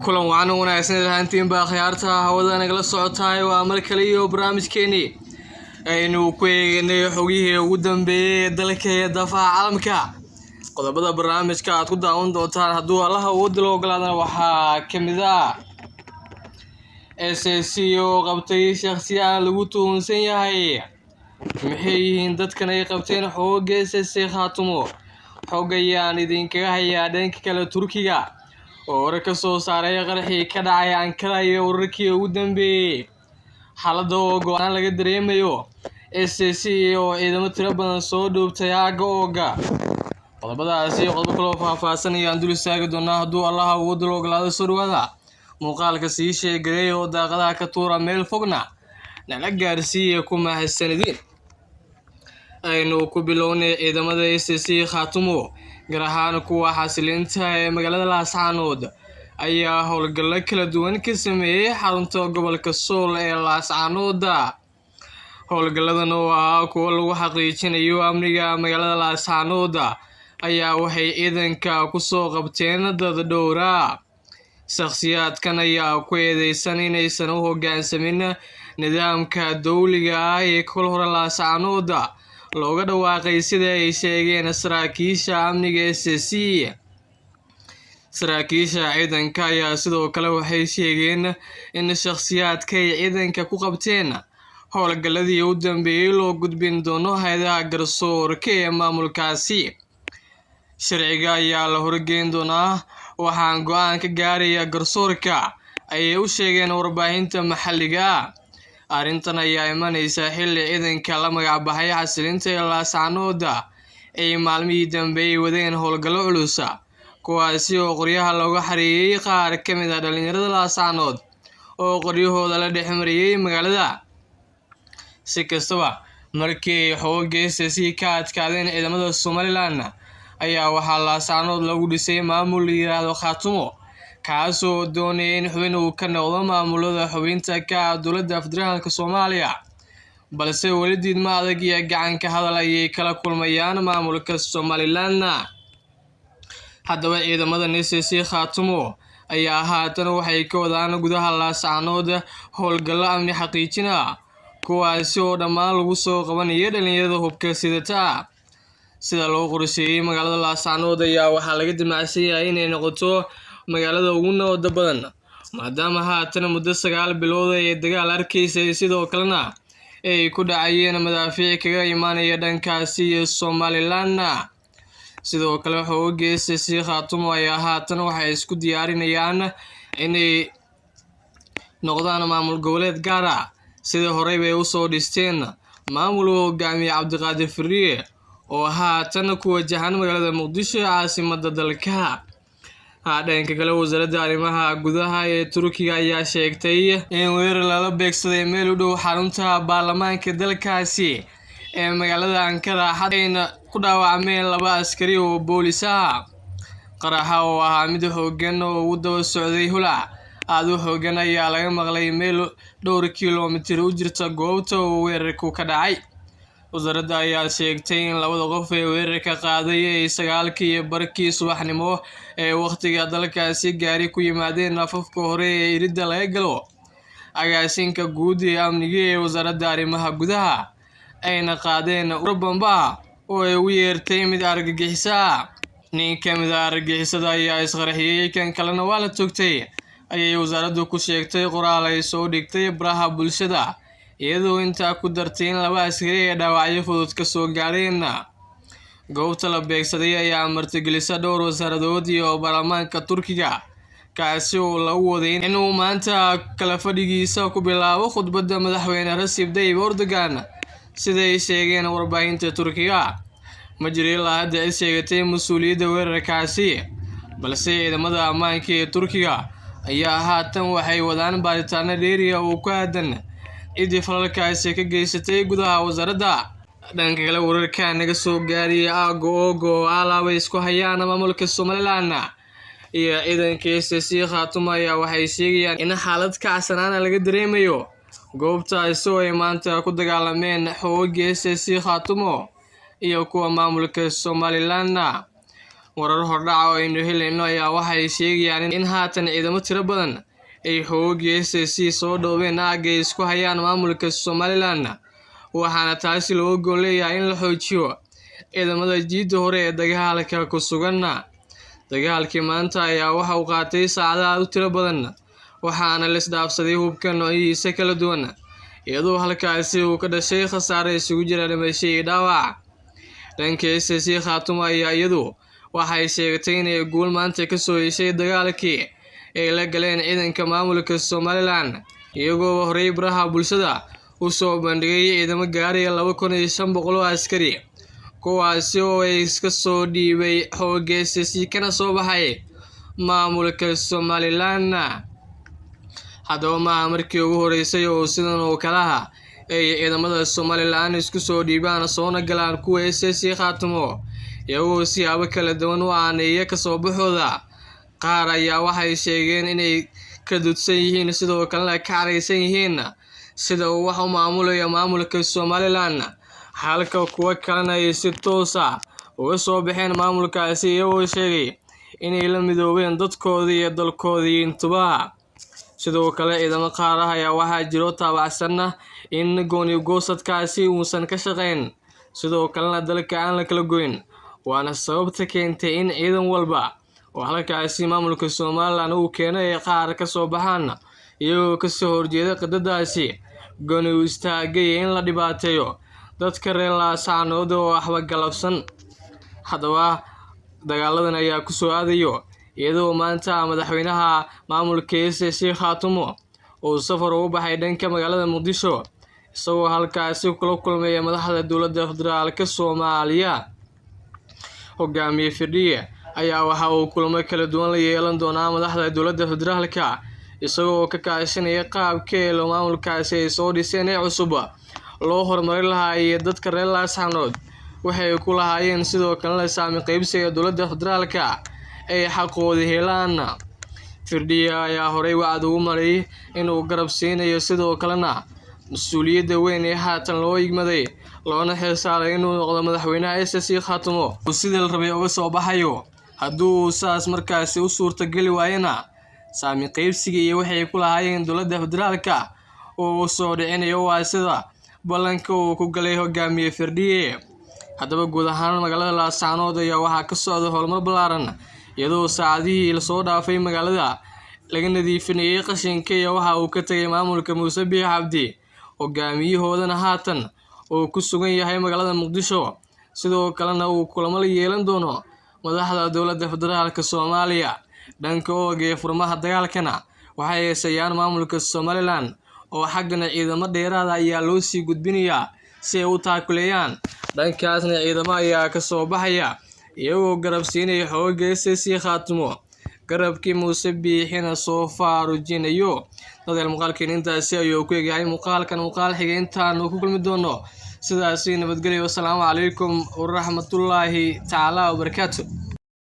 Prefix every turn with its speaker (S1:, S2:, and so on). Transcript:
S1: Kulan wacan oo wanaagsan lahaantiin baa khiyaarta hawada nagala socotaay. Waa mar kale iyo barnaamijkeenii aynu ku eegnay xogihii ugu dambeeyay ee dalka iyo daafaha caalamka. Qodobada barnaamijka aad ku daawan doontaan hadduu Allaha awoodda loo ogolaadana waxaa ka mid ah SSC oo qabtay shakhsiyaad lagu tuhunsan yahay. Maxay yihiin dadkan ay qabteen xoogga SSC Khaatumo? Xog ayaan idinkaga hayaa. Dhanka kale, Turkiga oo warar ka soo saaray qaraxii ka dhacay Ankara iyo wararkii ugu dambeeyay xaaladda oo go-aan laga dareemayo SSC oo ciidamo tiro badan soo dhuubtay aagga Ooga. Qodobadaasi iyo qodobo kaloo faahfaahsan ayaan dul istaagi doonaa hadduu Allaha awoodda loo ogolaado. Soo dhawaada, muuqaalka sii sheegareey oo daaqadaha ka tuura, meel fogna nala gaarsiiya, ku mahadsanidin. Aynu ku bilownay ciidamada SSC Khaatumo, gaar ahaan kuwa xasilinta ee magaalada Laascaanood, ayaa howlgallo kala duwan ka sameeyey xarunta gobolka Sool ee Laascaanood. Howlgalladan oo ah kuwo lagu xaqiijinayo amniga magaalada Laascaanood ayaa waxay ciidanka kusoo qabteen dad dhowra. Shakhsiyaadkan ayaa ku eedeysan inaysan u hoggaansamin nidaamka dowliga ah ee kol hore Laascaanood looga dhawaaqay, sida ay sheegeen saraakiisha amniga SSC. Saraakiisha ciidanka ayaa sidoo kale waxay sheegeen in shakhsiyaadka ay ciidanka ku qabteen howlgalladii u dambeeyey loo gudbin doono hay-adaha garsoorka ee maamulkaasi. Sharciga ayaa la horgeyn doonaa, waxaan go-aan ka gaaraya garsoorka, ayay u sheegeen warbaahinta maxalliga ah. Arrintan ayaa imanaysa xilli ciidanka la magac baxay xasilinta ee Laascaanood ay maalmihii dambe ay wadeen howlgallo culus, kuwaasi oo qoryaha looga xareeyay qaar ka mid ah dhalinyarada Laascaanood oo qoryahooda la dhex mariyay magaalada. Si kastaba, markii ay xoogga SSC ka adkaadeen ciidamada Somaliland ayaa waxaa Laascaanood lagu dhisay maamul la yiraahdo Khaatumo, kaasoo doonaya in xubin uu ka noqdo maamulada xubinta ka ah dowladda federaalka Soomaaliya, balse weli diidmo adag iyo gacan ka hadal ayay kala kulmayaan maamulka Somaliland. Haddaba, ciidamada SSC Khaatumo ayaa haatan waxay ka wadaan gudaha Laascaanood howlgallo amni xaqiijin ah, kuwaasi oo dhammaan lagu soo qabanayo dhalinyarada hubka sidata. Sida loo qorsheeyey, magaalada Laascaanood ayaa waxaa laga damacsan yahay inay noqoto magaalada ugu nabadda badan, maadaama haatan muddo 9 bilood ay dagaal arkaysay, sidoo kalena ay ku dhacayeen madaafiic kaga imaanaya dhankaasi iyo Somaliland. Sidoo kale, xoogga SSC Khaatumo ayaa haatan waxay isku diyaarinayaan inay noqdaan maamul goboleed gaar ah, sida horey bay usoo dhisteen maamul uu hogaamiye Cabdiqaadir Firiye oo haatan ku wajahan magaalada Muqdisho ee caasimadda dalka. Dhanka kale, wasaaradda arrimaha gudaha ee Turkiga ayaa sheegtay in weerar lala beegsaday meel u dhow xarunta baarlamaanka dalkaasi ee magaalada Ankara ayna ku dhaawacmeen 2 askari oo boolis ah. Qaraxa oo ahaa mid xooggan oo ugu daba socday holac aad u xooggan ayaa laga maqlay meel dhowr kiiloomitir u jirta goobta uu weerarku ka dhacay. Wasaaradda ayaa sheegtay in labada qof ee weerarka qaaday ay 9:30 subaxnimo ee waqtiga dalkaasi gaari ku yimaadeen afafka hore ee iridda laga galo agaasinka guud ee amniga ee wasaaradda arrimaha gudaha, ayna qaadeen ur bamba oo ay ugu yeertay mid argagixisa ah. Nin ka mid ah argagixisada ayaa isqarxiyey, kan kalena waa la toogtay, ayay wasaaraddu ku sheegtay qoraal ay soo dhigtay baraha bulshada, iyadoo intaa ku dartay in 2 askari ay dhaawacyo fudud ka soo gaareen. Goobta la beegsaday ayaa martigelisa dhowr wasaaradood iyo baarlamaanka Turkiga, kaasi oo lagu waday inuu maanta kala fadhigiisa ku bilaabo khudbadda madaxweyne Recep Tayyip Erdogan, sida ay sheegeen warbaahinta Turkiga. Ma jiro ilaa hadda cid sheegatay mas-uuliyadda weerarkaasi, balse ciidamada ammaanka ee Turkiga ayaa haatan waxay wadaan baaritaano dheeri ah oo ku aadan ciddii falalkaasi ka geysatay gudaha wasaaradda. Dhanka kale, wararka naga soo gaaraya aagga Ooga oo alaaba isku hayaan maamulka Somaliland iyo ciidanka SSC Khaatumo ayaa waxay sheegayaan in xaalad kacsanaana laga dareemayo goobtaasi oo ay maanta ku dagaalameen xoogga SSC Khaatumo iyo kuwa maamulka Somaliland. Warar hordhaca oo aynu helayno ayaa waxay sheegayaan in haatan ciidamo tiro badan ay xoogga SSC soo dhoobeen aagga ay isku hayaan maamulka Somaliland, waxaana taasi looga gol leeyahay in la xoojiyo ciidamada jiidda hore ee dagaalka ku sugan. Dagaalkii maanta ayaa waxa uu qaatay saacado aad u tiro badan, waxaana la isdhaafsaday hubka noocyihiisa kala duwan, iyadoo halkaasi uu ka dhashay khasaare isugu jira dhimasho iyo dhaawac. Dhanka SSC Khaatumo ayaa iyadu waxay sheegtay inay guul maanta ka soo heshay dagaalkii ay la galeen ciidanka maamulka Somaliland, iyagoo horey baraha bulshada u soo bandhigay ciidamo gaaraya 2500 oo askari, kuwaasi oo ay iska soo dhiibay xoogga SSC kana soo baxay maamulka Somaliland. Haddaba maaha markii ugu horeysay oo sidan oo kalaha ay ciidamada Somaliland isku soo dhiibaan soona galaan kuwa SSC Khaatumo, iyagoo siyaabo kala duwan u aaneeya kasoo baxooda. Qaar ayaa waxay sheegeen inay ka dudsan yihiin, sidoo kalena ka caraysan yihiin sida uu wax u maamulayo maamulka Somaliland, halka kuwo kalena ay si toos ah uga soo baxeen maamulkaasi, iyagoo sheegay inay la midoobeen dadkoodii iyo dalkoodii intuba. Sidoo kale ciidamo qaar ah ayaa waxaa jiro taabacsan in gooni goosadkaasi uusan ka shaqeyn, sidoo kalena dalka aan la kala goyn, waana sababta keentay in ciidan walba oo halkaasi maamulka Somaliland uu keenay ay qaar ka soo baxaan iyagoo kasoo horjeeda qadadaasi gooni u istaagay in la dhibaateeyo dadka reer Laascaanood oo waxba galabsan. Haddaba dagaaladan ayaa ku soo aadayo iyadoo maanta madaxweynaha maamulka SSC Khaatumo uu safar ugu baxay dhanka magaalada Muqdisho, isagoo halkaasi kula kulmaya madaxda dowladda federaalka Soomaaliya. Hogaamiye Firdhiye ayaa waxa uu kulamo kala duwan la yeelan doonaa madaxda dowladda federaalka, isagoo ka kaashanaya qaabkee loo maamulkaasi ay soo dhiseen ee cusub loo horumarin lahaa iyo dadka reer Laascaanood waxay ku lahaayeen, sidoo kalena saami qaybsiga dowladda federaalka ay xaqooda helaan. Firdhiye ayaa horey wacd ugu maray inuu garab siinayo, sidoo kalena mas-uuliyadda weyn ee haatan loo igmaday loona xilsaaray inuu noqdo madaxweynaha SSC Khaatumo uu sidii la rabay uga soo baxayo. Hadduu saas markaasi u suurtageli waayana, saami qaybsiga iyo waxay ku lahaayeen dowladda federaalka oo u soo dhicinayo, waa sida ballanka uu ku galay hogaamiye Firdhiye. Haddaba guud ahaan magaalada Laascaanood ayaa waxaa ka socda horumar ballaaran, iyadoo saacadihii lasoo dhaafay magaalada laga nadiifinayay qashinka iyo waxa uu ka tagay maamulka Muuse Biixi Cabdi, hogaamiyahoodana haatan uu ku sugan yahay magaalada Muqdisho, sidoo kalena uu kulamo la yeelan doono madaxda dowladda federaalka Soomaaliya. Dhanka oog ee furmaha dagaalkana waxay heesayaan maamulka Somaliland oo xaggana ciidamo dheeraada ayaa loo sii gudbinayaa si ay u taakuleeyaan, dhankaasna ciidamo ayaa ka soo baxaya iyagoo garab siinaya xoogga SSC Khaatumo, garabkii Muuse Biixina soo faarujinayo. Dadeel muuqaalkeen intaasi ayuu ku egyahay. Muuqaalkan muuqaal xiga intaanu ku kulmi doono, sidaasi nabadgelyo. Wassalaamu calaykum waraxmatullaahi tacaala wabarakaatu.